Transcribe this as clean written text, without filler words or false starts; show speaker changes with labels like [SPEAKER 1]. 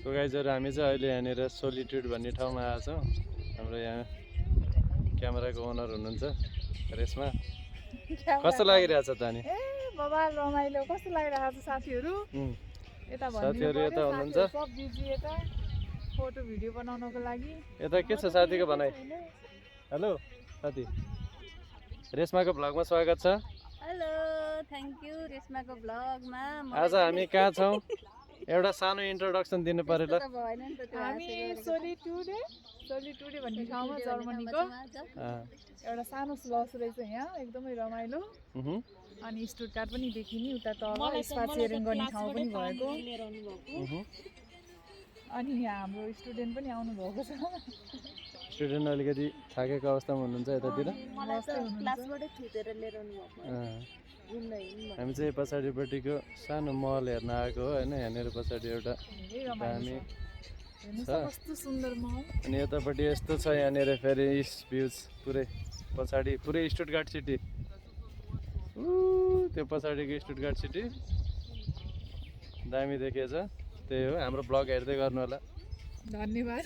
[SPEAKER 1] So गाइजहरु हामी चाहिँ अहिले यहाँनिर सोलिट्युड भन्ने ठाउँमा आएको छौँ। हाम्रो यहाँ क्यामेराको ओनर हुनुहुन्छ रेशमा। कस्तो लागिरहेछ त अनि?
[SPEAKER 2] ए बाबा रमाइलो कस्तो लागिरहेछ साथीहरु? यता
[SPEAKER 1] साथीहरु यता हुनुहुन्छ।
[SPEAKER 2] सब बिजी यता फोटो भिडियो बनाउनको लागि।
[SPEAKER 1] यता के छ साथीको भनाइ? हेलो साथी, रेशमाको भ्लगमा स्वागत छ।
[SPEAKER 3] हेलो, थ्याङ्क यू रेशमाको भ्लगमा।
[SPEAKER 1] आज हामी कहाँ छौँ? एउटा सानो इन्ट्रोडक्सन दिनु पर्यो ल।
[SPEAKER 2] हामी सोलिट्युड भन्ने ठाउँमा जर्मनीको एउटा सानो स्लस रहेछ यहाँ, एकदमै रमाइलो। अनि स्टुटगार्ट पनि देखिने उता तल स्पा चेयरिङ गर्ने ठाउँ पनि भएको। अनि यहाँ हाम्रो स्टुडेन्ट पनि आउनु भएको छ।
[SPEAKER 1] स्टुडेन्ट अलिकति थाकेको अवस्थामा हुनुहुन्छ यतातिर।
[SPEAKER 3] क्लासबाटै थुतेर लिएर आउनु भएको।
[SPEAKER 1] हामी चाहिँ पछाडिपट्टिको सानो महल हेर्न आएको हो होइन। यहाँनिर पछाडि एउटा दामी छ।
[SPEAKER 2] कस्तो सुन्दर महल।
[SPEAKER 1] अनि यतापट्टि यस्तो छ यहाँनिर फेरि इस्ट भ्युज पुरै पछाडि पुरै स्टुटगार्ट सिटी। त्यो पछाडिको स्टुटगार्ट सिटी दामी देखिएछ। त्यही हो, हाम्रो ब्लग हेर्दै गर्नु होला।
[SPEAKER 2] धन्यवाद।